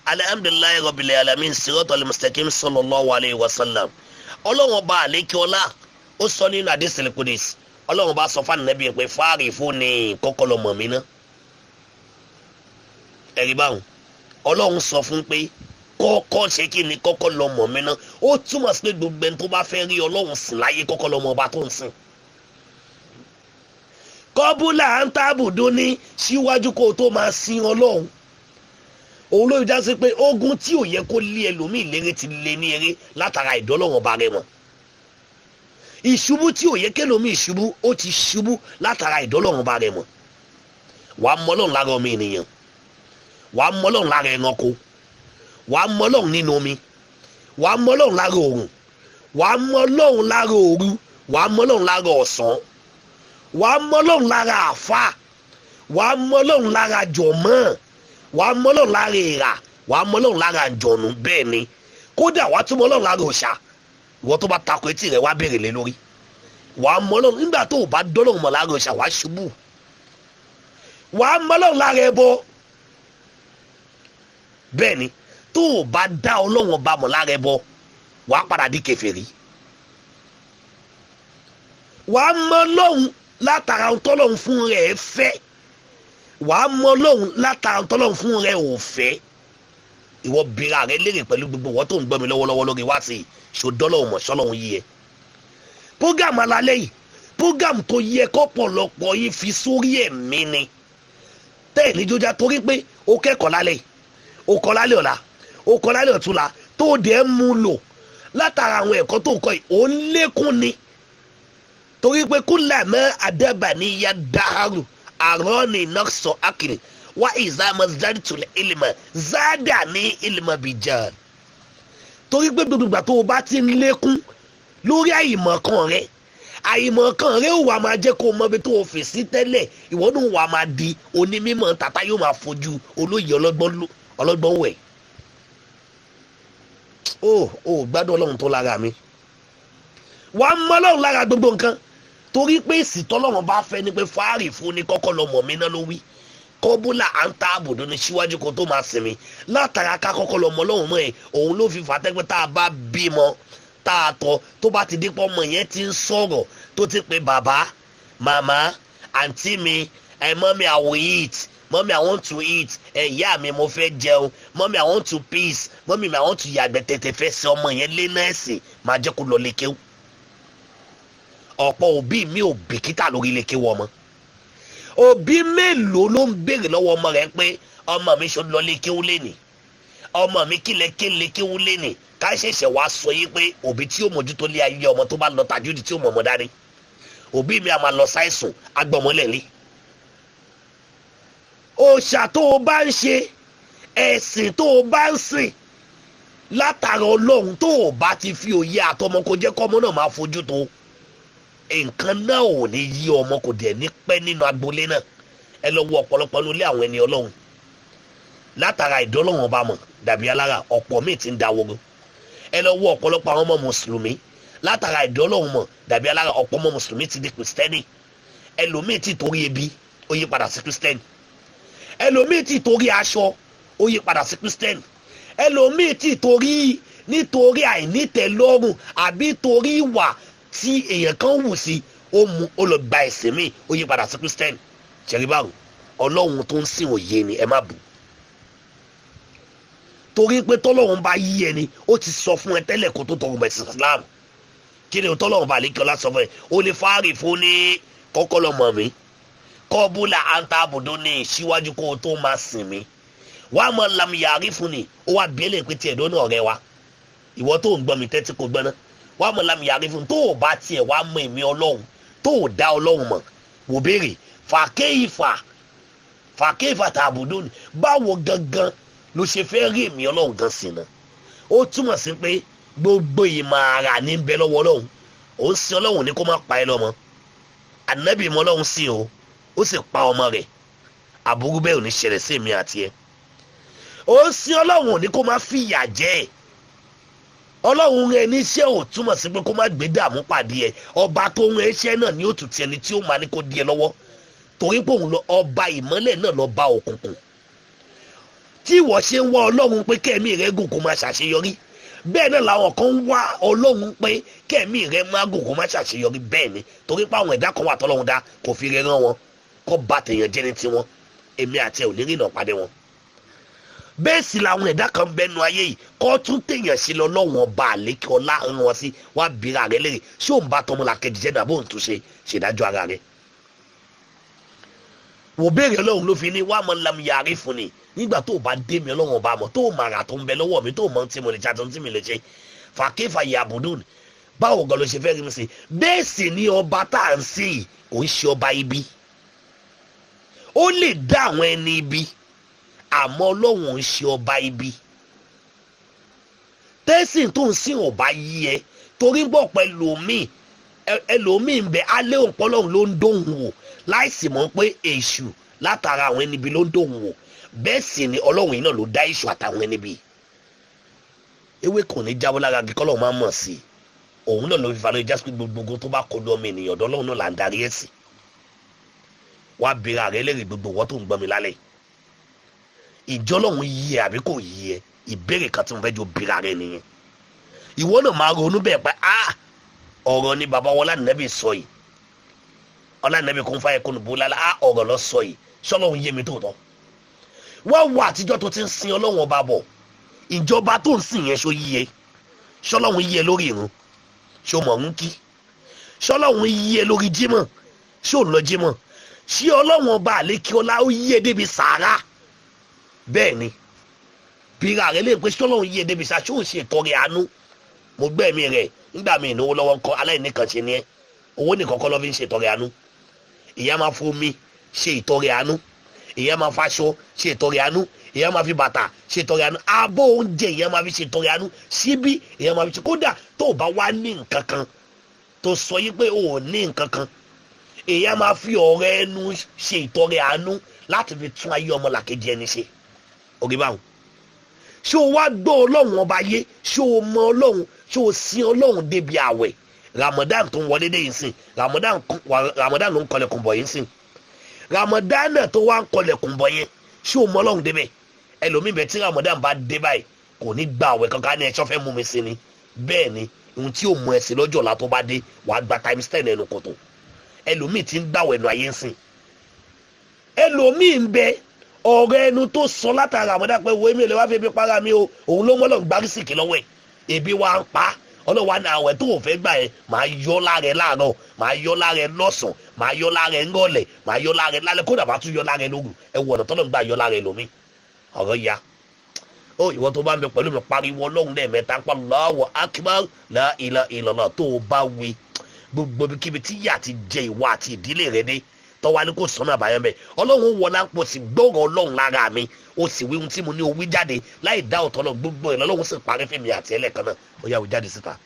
Alhamdulillahi rabbil alamin, siratal mustaqim, sallallahu alayhi wa sallam. Ọlọ́run ọba àlékiọlá ó sọ nínú àdìsílẹ̀ kudis, Ọlọ́run bá sọ fún Ànábì pé fáàrí fún ni kọ́kọ́ lọ mọ̀ mí ná. Ẹ̀rí báwọn, Ọlọ́run sọ fún pé kọ́kọ́ ṣe kí ni, kọ́kọ́ lọ mọ̀ mí ná. Ó túmọ̀ sí pé gbogbo ẹni tó bá fẹ́ rí Ọlọ́run sìn láyé, kọ́kọ́ lọ mọ̀ ọba tó ń sìn. Kọ́búlà ń tábùdó ní síwájú kó o tó máa sin Ọlọ́run. Òun ló já sí pé ogun tí ò yẹ kó lé ẹlòmíì léré ti lé ní eré látara ìdọ́lọ́wọ̀n ọba rẹ mọ̀. Ìṣubú tí ò yẹ kẹlòmíì ṣubú, ó ti ṣubú látara ìdọ́lọ́wọ̀n ọba rẹ mọ̀. Wàá mọ Ọlọ́run lára ọmọ ènìyàn, wàá mọ Ọlọ́run lára ẹranko, wàá mọ Ọlọ́run nínú omi, wàá mọ Ọlọ́run lára òrùn, wàá mọ Ọlọ́run lára òru, wàá mọ Ọlọ́run lára ọ̀sán, wàá mọ Ọlọ́run lára àfà, wàá mọ Ọlọ́run lára jọ̀mọ́, wàá mọ Ọlọ́run lára èèrà, wàá mọ Ọlọ́run lára àjọ̀nù. Bẹ́ẹ̀ ni, kódà wàá tún mọ Ọlọ́run lára òòṣà. Ìwọ tó bá takò etí rẹ wá béèrè lé lórí. Wàá mọ Ọlọ́run nígbà tó o bá dọ́lọ́run mọ̀ lára òòṣà, wàá ṣubú. Wàá mọ Ọlọ́run lára ẹbọ. Bẹ́ẹ̀ ni, tó o bá dá Ọlọ́run ọba mọ̀ lára ẹbọ, wàá padà di kèfèrí. Wàá mọ Ọlọ́run látara tọ́lọ́run fún rẹ̀ fẹ́, wàá mọ Ọlọ́run látara tọ́lọ́run fún rẹ̀ ò fẹ́. Ìwọ bira rẹ léèrè pẹ̀lú gbogbo ìwọ tó ń gbọ́ mi lọ́wọ́lọ́wọ́ lórí wá sí i, ṣòdọ́lọ́hùn mọ̀ ṣọ́lọ́hùn yìí ẹ. Program alalẹ́ yìí, program tó yẹ kọ́pọ̀lọpọ̀ yìí fi sórí ẹ̀mí ni tẹ́ẹ̀ ní jójá, torí pé o kẹ́kọ̀ọ́ lálẹ́ yìí, o kọ́ lálẹ́ ọ̀la, o kọ́ lálẹ́ ọ̀túnla, tó dẹ̀ mú lò látara àwọn ẹ̀kọ́ tó kọ́ yìí, ò ń lékún ni. Torí pé kúlẹ̀ mọ́ àdẹ́bàníyá dáhàrù àrọ́ọ̀nì nọ́ọ̀sọ̀ akiri wá ìzámọ̀ zádìtúlẹ̀ ìlìmọ̀ zádà ní ìlìmọ̀ bìjà. Torí pé gbogbo ìgbà tó o bá ti ń lékún lórí àìmọ̀kan rẹ, àìmọ̀kan rẹ ò wá máa jẹ́ kó o mọ ibi tó o fèsì tẹ́lẹ̀. Ìwọ náà wà máa di onímọ̀ tàtà, yóò máa fojú olóyè ọlọ́gbọ́n wẹ̀. Ó gbádùn Ọlọ́run tó lára mi. Wàá mọ Ọlọ́run lára gbogbo nǹkan, torí pé èsì tọ́lọ́run bá fẹ́ ni pé fáàrì fún ni kọ́kọ́ lọ mọ̀ mí náà ló wí. Kọ́búlà à ń ta àbùdó ní síwájú kó tó máa sinmi látara ká kọ́kọ́ lọ mọ Ọlọ́run mọ́ ẹ̀. Òun ló fi fàtẹ́pẹ́ tá a bá bímọ tá a tọ́, tó bá ti dípọ́ ọmọ yẹn ti ń sọ̀rọ̀, tó ti pe bàbá, màmá, àǹtí mi, ẹ mummy, I will eat, mummy, I want to eat, ẹ ìyá mi, mo fẹ́ jẹun, mummy, I want to piss, mummy, I want to yàgbẹ́, tètè fẹ́ ṣe ọmọ yẹn lé nẹ́ẹ̀sì, máa jẹ́ kó lọ lè kéwù. Ọ̀pọ̀ òbí mi ò bìkítà lórí ilé kéwù ọmọ. Òbí mélòó ló ń béèrè lọ́wọ́ ọmọ rẹ̀ pé ọmọ mi, ṣe lọ lé kéwú lénìí? Ọmọ mi, kílẹ̀ kéle kéwú lénìí? Ká ṣẹ̀ṣẹ̀ wá sọ yí pé òbí tí ó mójútó lé ayé ọmọ tó bá lọ tàjúdì tí ó mọ̀ ọmọ dání. Òbí mi a máa lọ sáìsùn agbọ̀mọlẹ̀. Òòṣà tó o bá ń ṣe, ẹ̀sìn tó o bá ń sìn látara Ọlọ́run, tó o bá ti fi òye àtọmọ kó jẹ́ kọ́mọ náà máa fojú tó nǹkan náà, ò ní yí ọmọ, kò dẹ̀ ní pẹ́ nínú agboolé náà. Ẹ lọ wo ọ̀pọ̀lọpọ̀ nílé àwọn ẹni Ọlọ́run, látara ìdọ́lọ́wọ̀n ọba mọ̀ dàbí alára, ọ̀pọ̀ míì ti ń dáwọ́rọ́. Ẹ lọ wo ọ̀pọ̀lọpọ̀ àwọn ọmọ mùsùlùmí, látara ìdọ́lọ́wọ̀n mọ̀ dàbí alára, ọ̀pọ̀ ọmọ mùsùlùmí ti di kìrìsìtẹ́nì. Ẹlòmíì ti torí ebi, ó yí padà sí kìrìsìtẹ́nì. Ẹlòmíì ti torí aṣọ, ó yí padà sí kìrìsìtẹ́nì. Ẹlòmíì ti torí nítorí àìnítẹ́lọ́rùn àbí torí ìwà tí èèyàn kan wù sí, ó mú ó lọ gba ẹ̀sìn míì, ó yí padà sí kìrìsìtẹ́nì. Ṣẹ̀ríbáàrù Ọlọ́run tó ń sìn òye ni ẹ má bù, torí pé tọ́lọ́run bá yí ẹni, ó ti sọ fún ẹ tẹ́lẹ̀ kó tó tọrọ bẹ̀sìn Islam. Kí ni tọ́lọ́run bá lè kí ọlá sọ fún ẹ? Ó lè fáàrì fún ní kọ́kọ́ lọ mọ̀ mí, kọ́búlà àǹtà àbùdó ní síwájú kó o tó máa sìn mí. Wàá mọ lam yàrí fún ni, ó wà bí ẹlẹ́yìn pé tiẹ̀ dọ́nà ọ̀rẹ́ wa. Ìwọ tó ń gbọ́ mi, tẹ́tí kò gbọ́ná. Wàá mọ lam yàrí fún, tó o bá tiẹ̀ wàá mọ èmi Ọlọ́run, tó o dá Ọlọ́run mọ̀, wò béèrè fàkéyìfà fàkéyìfà tààbùdó ni, báwo gangan ló ṣe fẹ́ rí èmi Ọlọ́run gan sí náà? Ó túmọ̀ sí pé gbogbo ìmọ̀ ara ní bẹ lọ́wọ́ Ọlọ́run. Ó ń sin Ọlọ́run ní kó má pa ẹ́ lọ́mọ. Ànábì mọ́ Ọlọ́run sí o, ó sì pa ọmọ rẹ̀. Àbúrú bẹ́ẹ̀ ò ní ṣẹlẹ̀ sí èmi àti ẹ. Ó ń sin Ọlọ́run ní kó má fìyà jẹ ẹ. Ọlọ́run rẹ níṣẹ́ ò túmọ̀ sí pé kó má gbé dààmú pàdé ẹ. Ọba tó ń rẹ iṣẹ́ náà ní òtútù ẹni tí ó máa ní kó di ẹ lọ́wọ́, torí pé òun lọ ọba ìmọ́lẹ̀ náà lọ bá òkùnkùn. Tí ìwọ ṣe ń wá Ọlọ́run pé kẹ́mi rẹ gùn kó máa ṣàṣeyọrí, bẹ́ẹ̀ náà làwọn kan ń wá Ọlọ́run pé kẹ́mi rẹ má gùn kó má ṣàṣeyọrí. Bẹ́ẹ̀ ni, torí pé àwọn ẹ̀dá kan wà tọ́lọ́run dá, kò fi rẹ rán wọn kó bá tèèyàn jẹ́ ní tiwọn. Èmi àti ẹ̀ ò ní rìnà pàdé wọn. Bẹ́ẹ̀ sì làwọn ẹ̀dá kan bẹnu ayé yìí kó tún tèèyàn sí lọ lọ́wọ́n ọba àlékè ọlá ń wọn sí. Wá bíra rẹ lérè, ṣé òun bá tọmọlàkejì jẹ́ dàbó òun tún ṣe ṣèdájọ́ ara rẹ? Wò béèrè. Ọlọ́run ló fi ní wàá mọ lam yàrí fún ni. Nígbà tó o bá dé mi Ọlọ́run ọba mọ̀, tó o màrà tó ń bẹ lọ́wọ́ mi, tó o mọ̀ tí mo lè ṣe àti tí mi lè ṣe, fàkífà yàbùdùn, báwo gan ló ṣe fẹ́ rí mi sí? Bẹ́ẹ̀ sì ni ọba tá à ń sìn yìí kò ń ṣe ọba ibi. Ó lè dá àwọn ẹni ibi, àmọ́ Ọlọ́run ń ṣe ọba ibi. Tẹ́sìn tó ń sìn ọba yí ẹ, torí bọ̀ pẹ̀lú mi, ẹlòmíì ń bẹ alẹ́ òǹpọ̀ Ọlọ́run ló ń dóhùn wò, láìsí mọ̀ pé èṣù látara àwọn ẹni ibi ló ń dóhùn wò. Bẹ́ẹ̀ sì ni Ọlọ́run yìí náà ló dá èṣù àtàwọn ẹni ibi. Ewé kò ní jábọ́ lára gí kọ́lọ́run máa mọ̀ sí i. Òun náà ló fi falẹ̀ jásí pé gbogbo tó bá kọlu ọmọ ènìyàn, ọ̀dọ́ Ọlọ́run náà là ń darí ẹ̀ sí. Wá bèrè ààrẹ lẹ́rìí, gbogbo wọ́n tó ń gbọ́ mi lálẹ́, ìjọ Ọlọ́run yí ẹ àbí kò yí ẹ? Ìbéèrè kan tí mo fẹ́ jọ bèrè ààrẹ nìyẹn. Ìwọ náà máa ronú bẹ́ẹ̀ pé, ah, ọ̀rọ̀ ni bàbá wọn lánàbì sọ yìí, ọlànàbì kún fáyẹ kún bó lálẹ́, ah, ọ̀rọ̀ lọ sọ yìí, ṣọlọ́run yé mi tóòtọ́? Wá wo àtijọ́ tó ti ń sin Ọlọ́run ọba bọ̀, ìjọba tó ń sìn yẹn, ṣó yí ẹ? Ṣọlọ́run yí ẹ lórí ìrun? Ṣó mọ̀ ń kí? Ṣọlọ́run yí ẹ lórí jímọ̀? Ṣó ń lọ jímọ̀? Ṣé Ọlọ́run ọba àlékí ọlá ó yí ẹ débi sàárà? Bẹ́ẹ̀ ni, bíra rẹ lè pé ṣọlọ́run yí ẹ débi sàárà. Ṣó ń ṣe ìtọrẹ àánú? Mo gbẹ́ mi rẹ̀ nígbà mi ìnáwó lọ́wọ́ ńkọ́? Aláìní kan ṣe ni ẹ́. Owó nìkan kọ́ ló fi ń ṣe ìtọrẹ àánú. Ìyá máa fomi ṣe ìtọrẹ àánú, ìyá máa faṣọ ṣe ìtọrẹ àánú, ìyá máa fi bàtà ṣe ìtọrẹ àánú, abọ́ oúnjẹ ìyá máa fi ṣe ìtọrẹ àánú, síbí ìyá máa fi ṣe. Kódà tó o bá wá ní nǹkan kan, tó sọ yí pé o ò ní nǹkan kan, ìyá máa fi ọ̀rẹ́ ẹnu ṣe ìtọrẹ àánú láti fi tún ayé ọmọlàkejì ẹni ṣe. Ògì báwọn, ṣé o wá gbọ́ Ọlọ́run ọba yé? Ṣé o mọ Ọlọ́run? Ṣé o sin Ọlọ́run débi àwẹ̀ Ramadan tó ń wọlé dé yìí sìn? Ramadan, Ramadan ló ń kọlẹ̀kùn bọ̀ yìí sìn. Ramadan náà tó wá ń kọlẹ̀kùn bọ̀ yẹn, ṣé o mọ Ọlọ́run débẹ̀? Ẹlòmíì bẹ, tí Ramadan bá dé báyìí, kò ní gba àwẹ̀ kankan, ní ẹ̀ṣọ́ fẹ́ mú mi sí ni. Bẹ́ẹ̀ ni, ohun tí ò mú ẹ sí lọ́jọ́ ọ̀la tó bá dé, wàá gba times 10 ẹnu kòtò. Ẹlòmíì ti ń gbàwẹ̀ ẹnu ayé ń sìn. Ẹlòmíì ń bẹ, ọ̀rọ̀ ẹnu tó sọ látara Ramadan pé wo èmi ò lè wá fi ebi para mi o, òun ló mọ́lọ̀ gbárísìkì lọ́wọ́ ẹ̀. Ebi wa ń pa ọlọ́wà ní àwẹ̀ tó ò fẹ́ gbà yẹn, máa yọ lára ẹ láàárọ̀, máa yọ lára ẹ lọ́sàn, máa yọ lára ẹ ńrọ̀lẹ́, máa yọ lára ẹ lálẹ́, kódà máa tún yọ lára ẹ lóru. Ẹ wọ ọ̀nà tọ́lọ́ ń gbà yọ lára ẹ lómi. Ọ̀rọ̀ ya ó. Ìwọ tó bá ń bẹ pẹ̀lú mi, pariwo Ọlọ́run lẹ́ẹ̀mẹ́ta pa Allahu akbar, la ilaha illallah. Tó o bá wí, gbogbo ibikíbi tí yà ti jẹ ìwọ àti ìdílé rẹ dé, tọ́wá ní kò sọ́nà àbáyọ bẹ́ẹ̀, Ọlọ́run wọlá pọ̀ sí gbọ́rọ̀ Ọlọ́run lára mi, ó sì wí ohun tí mo ní o wí jáde láì dá ọ̀tọ̀ lọ, gbogbo ẹ̀ lọ́lọ́run sì parí fèmí àti ẹlẹ́kan náà. Ó yà wí jáde síta.